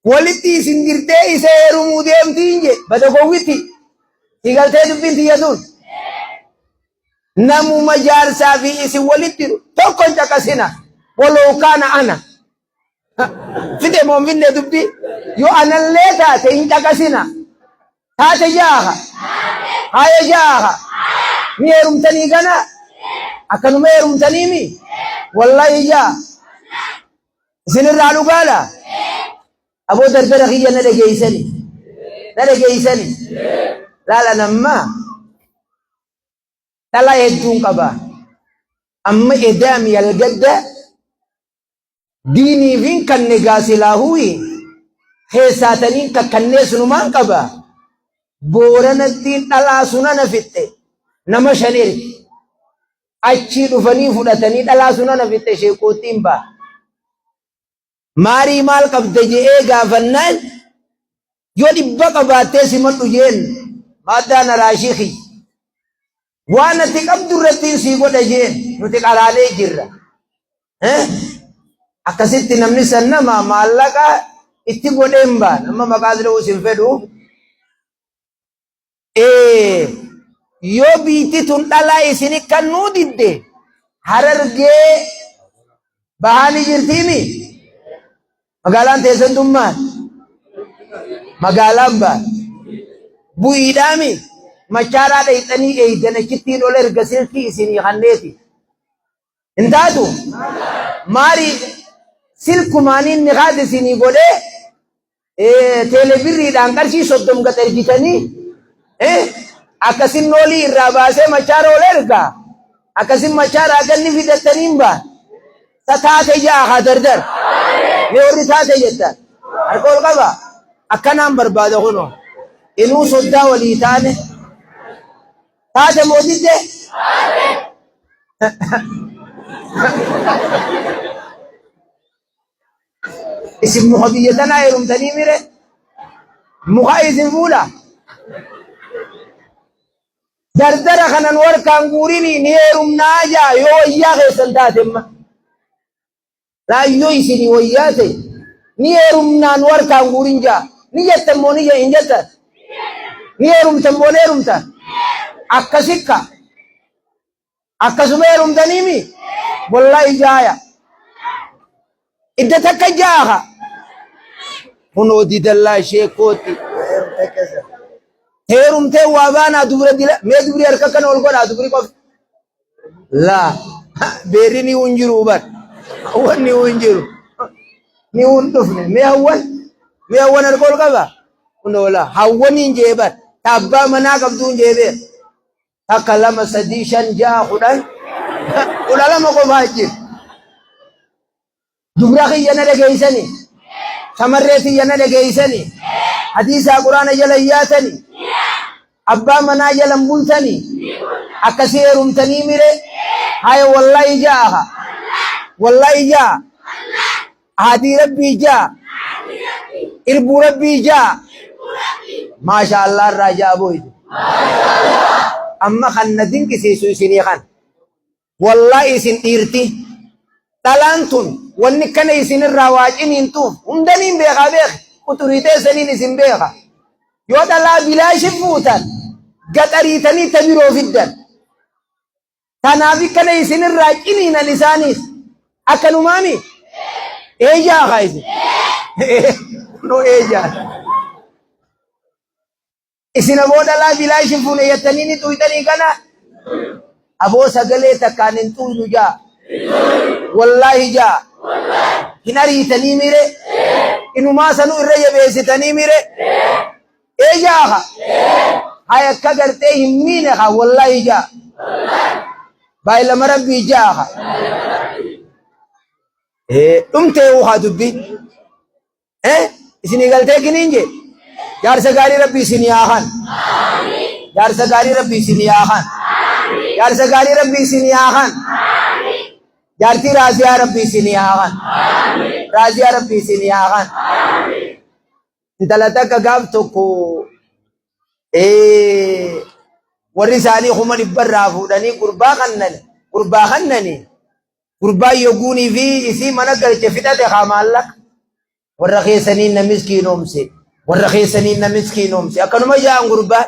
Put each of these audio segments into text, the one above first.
Walitti isin dirtee isa heerumuu deemtiin je bada gowwitti. Si galtee dubbiin tiyya tun. Namuma jaarsaa fi isin walitti tokko hin caqasina. Waloo kaana ana. Fide moo hin finne dubbii? Yoo anallee taate hin caqasina. Taate jaaha. Haaya jaaha. Ni heerumtanii kana? Akkanuma heerumtanii mi? Wallahi jaa. Isinirraa dhugaadha? Aboo dardara kiyya na dhageessani. Na dhageessani. Laala namma dhala hedduun qaba. Amma edaami algadda Diiniifin kanne gaa silaahuwi keessaataniin kakkannee sunumaan qaba. Booranattiin dhalaa sunana fixxe nama shan erge. Achii dhufanii fudhatanii dhalaa sunana fixxe sheekoottiin ba'a. Maarii maal qabda je'ee gaafannaan yoo dhibba qabaattee simadhu jeen maaddaa naraashii kiyya. Waan ati qabdu irrattiin sii godha jeen nuti qaraanee jirra. Akkasitti namni san nama maallaqa itti godhee hin baan. Amma maqaa dha'uus hin fedhu. Yoo biitti tun dhalaa isini kannuu didde Harargee bahaa ni jirtiimi. Magaalaan teessan tun maal? Magaalaan baal. Bu'iidhaami machaaraa dhayxanii eeydan achittiin ol erga silkii isinii kanneeti. Hin taatu? Maali silkumaan inni kaat isinii godhee teelebirriidhaan qarshii 30 gad ergitanii akkasin noolii irraa baasee machaara ol erga akkasin machaaraa ganni fidattanii hin baan. Ta taate ja'a haa dardar. Mee warri taate jettan harka ol qaba. Akkanaan barbaada kunoo. Inuu soddaa walii taane. Taate moo didde? Isin muka biyya tanaa heerumtanii mire? Muka isin fuudha? Dardara kanan warkaan guurini ni heerumnaa jaa yoo wayyaa keessan taate imma. Laayyoo isinii wayyaa ta'e ni heerumnaan warkaan guurin jaa. Ni jettan moo ni hin jettan? Ni heerumtan moo ni heerumtan? Akkasikka. Akkasuma heerumtaniimi? Wallahi jaaya. Idda takka jaaha. Kunoo didallaa ishee kootti. Heerumtee waa baanaa dubra dila mee dubri harka kana ol godhaa dubri qofti. Laa beerri ni hin jiru bar. Hawwan ni hin jiru. Ni hin dhufne. Mee hawwan mee hawwan harka ol qaba. Kunoo laa hawwan hin jee bar. Taabbaa manaa qabduu hin jee beer. Takka lama sadii shan ja'a 10 12 qofaa jira. Dubra kiyya na dhageessani. Shamarree tiyya na dhageessani. Hadiisaa quraana jala hin yaatani. Abbaa manaa jala hin bultani. Akkasii heerumtanii mire. Haya wallahi ja'a. Wallahi ja'a. Haadii rabbii ja'a. Irbuu rabbii ja'a. Maasha Allah irraa ja'a booyde. Amma kan na dinqisiisu isinii kan. Wallahi isin dhiirti. Dhalaan tun wanni kana isinirraa waa ciniintuuf hundaniin beekaa beek quxurii teessaniin isin beeka. Yoo dhalaa bilaashi fuutan gaxariitanii ta biroo fiddan. Tanaaf kana isinirraa ciniinan isaaniis akkanumaami. Eeyyaa haa isin. No eeyyaa. Isin aboo dhalaa bilaash hin fuune jettanii ni xuyxanii kana aboo sagalee takkaan hin xuynu jaa. Wallaahi jaa. Hin ariitanii mire. Inumaa sanuu irra jabeessitanii mire. Eeyyaa haa. Hay akka gartee hin miine haa wallaahi jaa. Baay'ilama rabbii jaa haa. Dhumtee haa dubbii. Isinii galtee giniin jee. Jaarsa gaarii rabbii isinii haa kan. Jaarsa gaarii rabbii isinii haa kan. Jaarsa gaarii rabbii isinii haa kan. Jaartii raaziyaa rabbii isinii haa kan. Raaziyaa rabbii isinii haa kan. Intala takka gaaf tokko warri isaanii 100,000 irraa fuudhanii gurbaa kannani gurbaa kannani gurbaan yogguunii fi isii mana galche fixate haa maallaqa. Warra keessaniin na miskiinoomse. Warra keessaniin na miskiinoomse. Akkanuma ja'an gurbaan.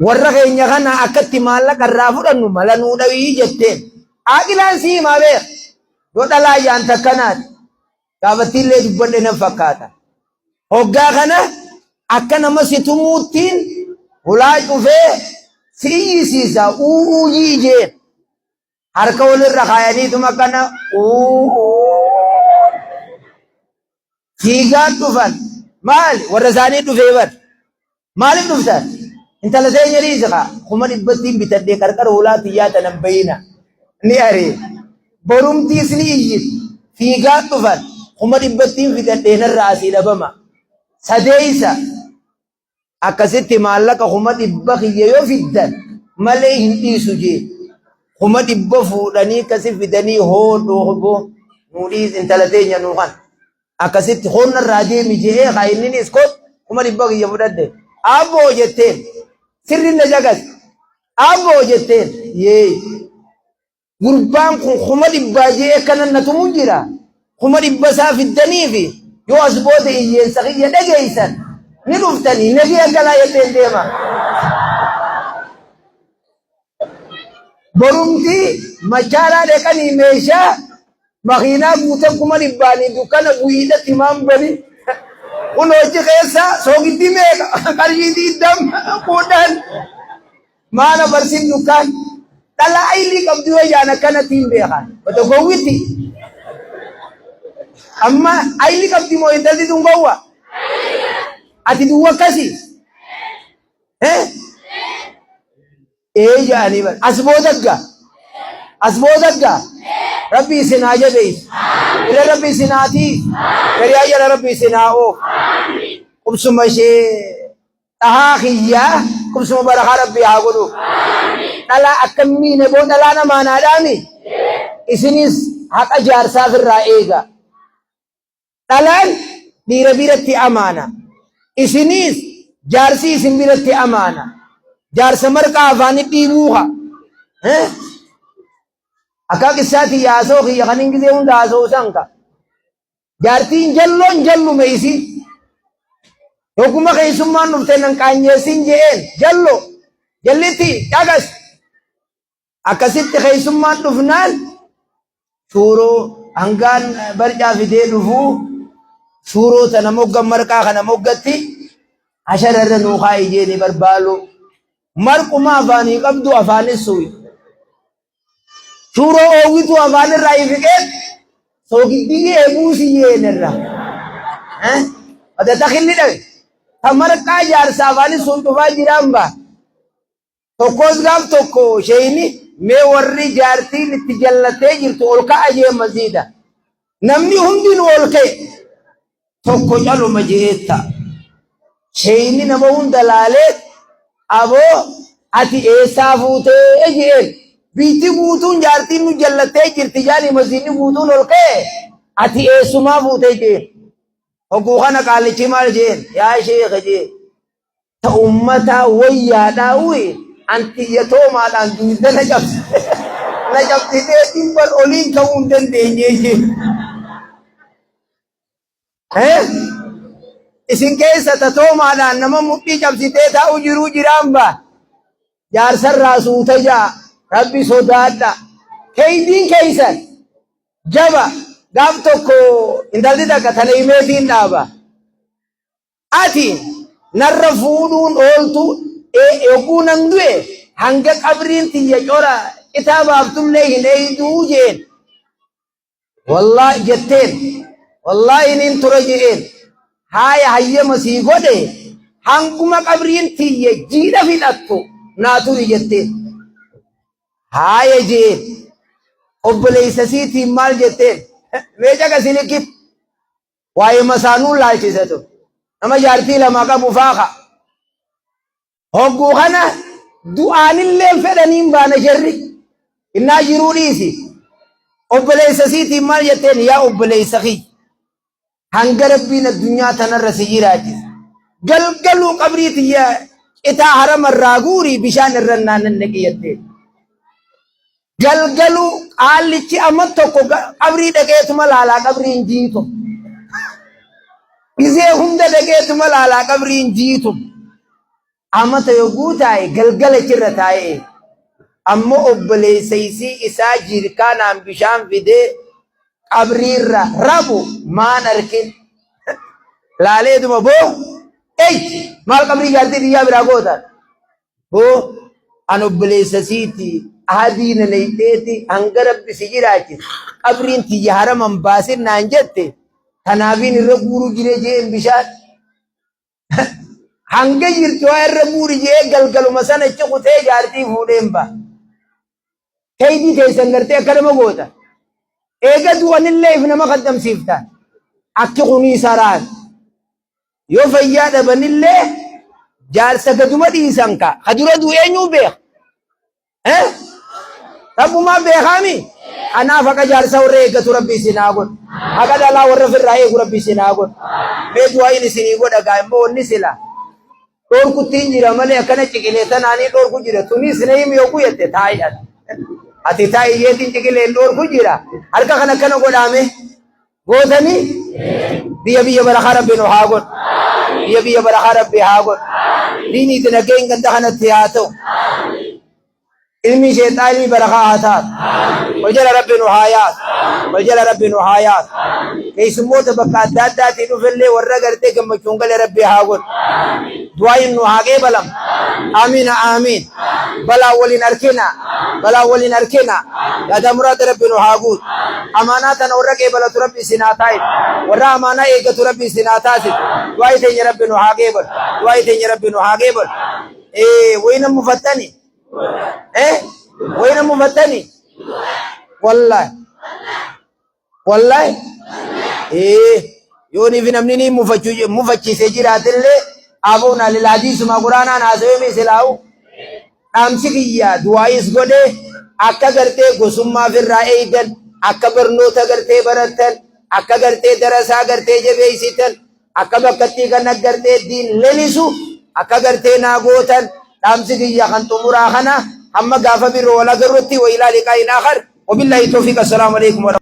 Warra keenya kana akkatti maallaqa irraa fudhannu mala nuu dhawii jetteen. Aaqilaan si himaa beeka. Yoo dhalaa ja'an takkanaati. Gaafattiillee dubbadhe nan fakkaata. Hoggaa kana akka nama si tumuuttiin hulaa cufee si iyyisiisa u'uu jii jeen. Harka walirra kaayaniituma akkana u'uu fiigaan dhufan. Maali? Warra isaanii dhufee bar. Maaliif dhuftan? Intala teenya dhiisi kaa 400,000 bitadhee qarqara hulaa tiyyaa tanan bayina. Ni aree. Borumtiis ni iyyit. Fiigaan dhufan 400,000 fidadhee narra asii dhabama. Sadeeysa akkasitti maallaqa 100,000 kiyya yoo fiddan malee hin dhiisu jee. 100,000 fuudhanii akkasi fidanii hoodhu hoboo nuu dhiisi intala teenya nuu kan. Akkasitti hoonna irraa deemi je'ee haa inninis kot 100,000 kiyya fudhadhe. Abboo jetteen sirri na jagas. Abboo jetteen yee. Gurbaan kun 100,000 je'ee akkana na tumu jira. 100,000 isaa fiddaniifi yoo as booda iyyeensa kiyya dhageessan ni dhuftanii nagee galaa jetteen deema. Borumti machaaraa dhaqanii meeshaa makiinaa guutan 100,000 dukkana bu'iidhatti maan bani. Kun hojii keessa soogiddi meeqa qarshii 20 10 maana barsiin dukkaan dhala ayilii qabdu yoo jaan akkanatti hin beekan. Bata gowwitti. Amma ayilii qabdi moo intalli tun gowwa? Ati duwwa akkasii? Eh? Ee jedhanii bar. As boodagga. As boodagga. Rabbi isin haa jabeessu. Irra Rabbi isin haa tiisu. Gariyaa jala Rabbi isin haa oofu. Qubsuma ishee dhahaa kiyyaa qubsuma barakaa Rabbi haa godhu. Dhalaa akka hin miine boo dhalaa namaa naa dhaami. Isinis haqa jaarsaaf irraa eega. Dhalaan dhiira biratti amaana. Isiniis jaarsi isin biratti amaana. Jaarsa marqaa afaanii dhiibuu haa. Akka qissaatti yaasoo kiyya kan hin gisee hunda haasa'u san ka. Jaartiin jalloon jallume isin. Hogguma keessummaan dhuftee nan qaanyeessin je'een jallo jallitti dhagas. Akkasitti keessummaan dhufnaan shuuroo hangaan barcaa fidee dhufuu shuuroo tana mogga marqaa kana moggatti ashara irra nuu kaa'i jeeni barbaalu. Marquma afaanii qabdu afaanis suuyi. Shuuroo oowwituu afaan irraa ifiqeet soogiddiyyi eebuusi yeen irra. Wada takilli dhabe. Ta marqaa jaarsa afaanis suuyi dhufaa jiraan baa. Tokkos gaaf tokko sheeyni mee warri jaartiin itti jallattee jirtu ol ka'a jee masiida. Namni hundinuu ol ka'e tokko caluma je'eetta. Sheeyni nama hunda laalee aboo ati eessaa fuutee je'een. Biitti guutuun jaartiin nu jallattee jirti jaani masiidni guutuun ol ka'e ati eessumaa fuutee je'een. Hogguu kana qaallichi maal je'een yaa sheekha je'een. Ta ummataa wayyaadhaa uyi an tiyya toomaadhaan duyda na cabse na cabsiteetiin bar oliin ka'uu hin dandeenye jee. Eh? Isin keessa ta toomaadhaan nama mudhii cabsitee taa'u jiruu jiraan baa. Jaarsarraa suuta ja'a rabbi sodaadha. Keeydiin keeysan jaba gaaf tokko intalti takka tana himeetiin dhaaba. Ati narra fuudhuun ooltu yogguu nan du'e hanga qabriin tiyya cora citaa baaftullee hin eeyduu jeen. Wallaahi jetteen. Wallaahi nin tura je'een. Haaya hayyama sii godhe hanguma qabriin tiyya jiidha fixattu naa turi jetteen. Haaya je'een. Obboleessa siitiin maal jetteen? Mee caqasi likkit. Waa'ee masaanuu laalchise tun. Nama jaartii lama qabu faa ka. Hogguu kana du'aanillee fedhaniin baana jarri. Innaa jiruu dhiisi. Obboleessa siitiin maal jetteen yaa obboleessa kiyya. Hanga rabbiin addunyaa tanarra si jiraachise. Galgaluu qabrii tiyya citaa harama irraa guurii bishaan irra naannannaqi jetteen. Galgaluu qaallichi amma tokko qabrii dhaqeetuma laalaa qabriin jiitu. Gizee hunda dhaqeetuma laalaa qabriin jiitu. Amata yogguu taa'e galgala achirra taa'e. Ammoo obboleessa isii isaa jiirkaanaan bishaan fidee qabriirra rabu maan arkin. Laaleetuma boo eeyi maal qabrii jaartii biyyaa biraa gootan. Boo an obboleessa siiti ahadii na nayxeeti hanga rabbi si jiraachise qabriin tiyya haraman baasin naan jette tanaafiin irra guuruu jire jeen bishaan hanga jirtu haa irra guuri jee galgaluma sana achi kutee jaartii fuudheen ba'a. Keeydii teessan gartee akka nama goota. Eega du'anillee if nama kaddamsiifta. Akki kunii saraan. Yoo fayyaa dhabanillee jaarsa gaduma dhiisan ka. Ka dura du'e eenyuu beeka? Eh? Rabbumaa beekaami? Kanaaf haqa jaarsa warra eeggatu rabbi isin haa godhu. Haqa dhalaa warra ofirraa eegu rabbi isin haa godhu. Mee du'aayin isinii godha gaa immoo wanni sila. Dhorkuttiin jira malee akkana ciqilee tanaanii dhorku jira. Tunis na himi yogguu jette taa'i ati. Ati taa'i jeetiin ciqileen dhorku jira. Harka kana akkana godhaame. Gootanii biyya biyya barakaa rabbi nu haa godhu. Biyya biyya barakaa rabbi haa godhu. Diinii dinagdeen ganda kanatti haa ta'u. Ilmi sheexaa ilmi barakaa haa taatu. Wal jala rabbi nu haa yaasu. Wal jala rabbi nu haa yaasu. Keessummoota bakka adda addaatii dhufellee warra gartee gammachuun gale rabbi haa godhu. Du'aayin nu haa qeebalam. Aamiin aamiin. Balaa waliin arkina. Balaa waliin arkina. Yaada muraada rabbi nu haa guutu. Amaanaa tana warra qeebalatu rabbi isin haa taa'isu. Warra amaanaa eeggatu rabbi isin haa taasisu. Du'aayi teenya rabbi nu haa qeebalu. Du'aayi teenya rabbi nu haa qeebalu. Wayina mufattani. Eh? Wayina mufattani. Wallahi. Wallahi. Yoonii fi namni ni mufachiisee jiraatillee abuun alil hadiisuma quraanaan haasawee misilaawu. Dhaamsi kiyya du'aayis godhee akka gartee gosummaa ofirraa eeydan, akka barnoota gartee barattan, akka gartee darasaa gartee jabeeysitan, akka bakkattii kana gartee diin lelisu, akka gartee naa gootan dhaamsi kiyya kan xumuraa kana hamma gaafa biroo wal agarrutti wa ilaa liqaa'in aakhar. Wabillahi tawfiiq. Assalaamu alaikum.